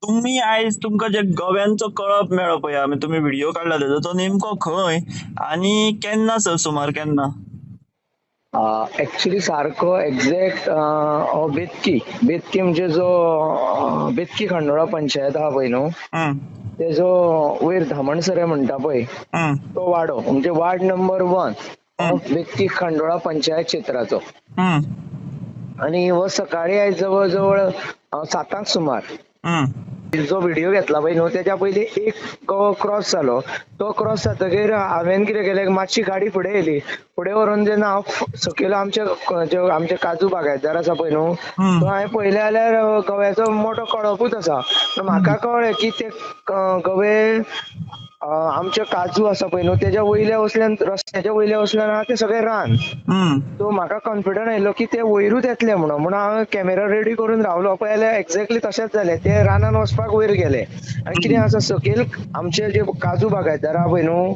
तुमी आयज तुमकां जे गव्यांचो कळप मेळ्ळो पळय, आमी तुमी व्हिडिओ काडला तेजो, तो नेमको खंय आनी केन्ना सर, सुमार केन्ना? एक्चुअली सारको एक्झॅक्ट हो बेतकी, बेतकी म्हणजे जो बेतकी खंडोळा पंचायत आहा पळय न्हू, तेजो वयर धामणसरे म्हणटा पळय तो वाडो, म्हणजे वार्ड नंबर 1 बेतकी खंडोळा पंचायत क्षेत्राचो. आणि हो सकाळी आयज जवळ जवळ 7 सुमार जो व्हिडिओ घेतला पळय न्हू, तेच्या पयलीं एक गवो क्रॉस जालो. तो क्रॉस जातकीर हांवें कितें केलें, मातशी गाडी फुडें येयली. फुडें व्हरून जेन्ना हांव सकयल आमचे आमचे काजू बागायतदार आसा पळय न्हू, तो हांवें पळयलें जाल्यार गव्याचो मोठो कळपूच आसा. म्हाका कळ्ळें की ते गवे आमचे काजू आसा पळय न्हू तेच्या वयल्या वसल्यान, रस्त्याच्या वयल्या वसल्यान आहा ते सगळे रान. सो म्हाका कॉन्फिडंट आयलो की ते वयरूच येतले म्हणून, म्हणून हांव कॅमेरा रेडी करून रावलो. पळय जाल्यार एक्झॅक्टली तशेंच जालें, ते रानान वचपाक वयर गेले. आनी कितें आसा, सकयल आमचे जे काजू बागायतदार आहा पळय न्हू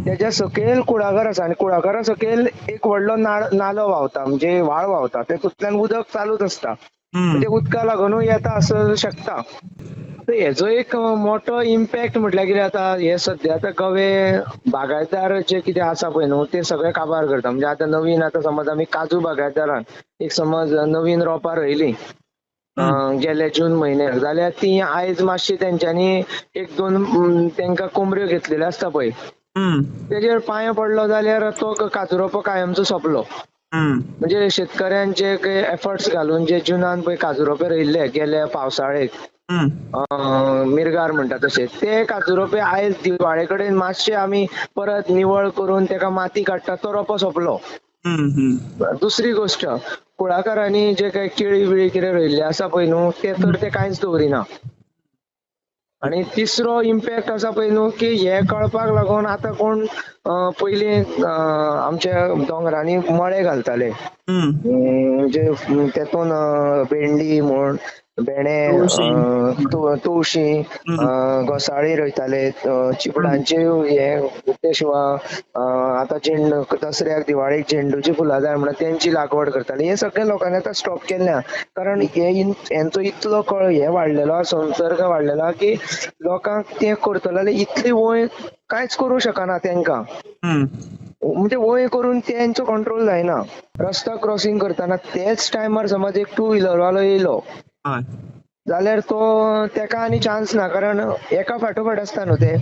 तेच्या सकयल कुळागर आसा आनी कुळागरा सकयल एक व्हडलो नालो व्हांवता, म्हणजे व्हाळ व्हांवता, तेतूंतल्यान उदक चालूच आसता, म्हणजे उदका लागुनूय येता आसूं शकता. हेजो एक मोठो इम्पॅक्ट म्हटल्यार कितें, आतां हे सद्या आतां गवे बागायतदार जे कितें आसा पळय न्हू ते सगळे काबार करता. म्हणजे आतां नवीन, आतां समज आमी काजू बागायतदारान एक समज नवीन रोपां रोयलीं गेले जून म्हयन्याक, जाल्यार ती आयज मातशी तेंच्यांनी एक दोन तेंकां कोंबऱ्यो घेतलेल्यो आसता पळय, तेजेर पांय पडलो जाल्यार तो काजू रोपो कायमचो सोंपलो. म्हणजे शेतकऱ्यांचे एफर्ट्स घालून जे जुनान पळय काजू रोपे रोयिल्ले गेल्या पावसाळेक, मिरगार म्हणटा तशे, ते काजू रोपे आयज दिवाळे कडेन मातशे आमी परत निवळ करून तेका माती काडटा, तो रोपो सोंपलो. दुसरी गोश्ट, कुळागरांनी जे काही केळी बिळी कितें रोयिल्ले आसा पळय न्हू, ते तर ते कांयच दवरिना. आणि तिसरो इम्पॅक्ट आसा पळय न्हू की हे कळपाक लागून आतां कोण पयलीं आमच्या दोंगरांनी मळे घालताले, म्हणजे तेतून भेंडी म्हूण, भेंडे, तवशीं, घोसाळीं रोयताले, चिपडांचे हे ते शिवाय आतां झेंडू, दसऱ्याक दिवाळेक झेंडूची फुलां जाय म्हणून तेंची लागवड करताले. हे सगळे लोकांनी आतां स्टॉप केल्लें, कारण हे हेंचो इतलो कळ हे वाडलेलो, संसर्ग वाडलेलो की लोकांक ते करतले जाल्यार इतली वंय कांयच करूं शकना तेंकां, म्हणजे वंय करून तेंचो कंट्रोल जायना. रस्ता क्रॉसिंग करतना तेच टायमार समज एक टू व्हिलर वालो येयलो जाल्यार तो तेका आनी चान्स ना, कारण एका फाटोफाट आसता न्हू ते.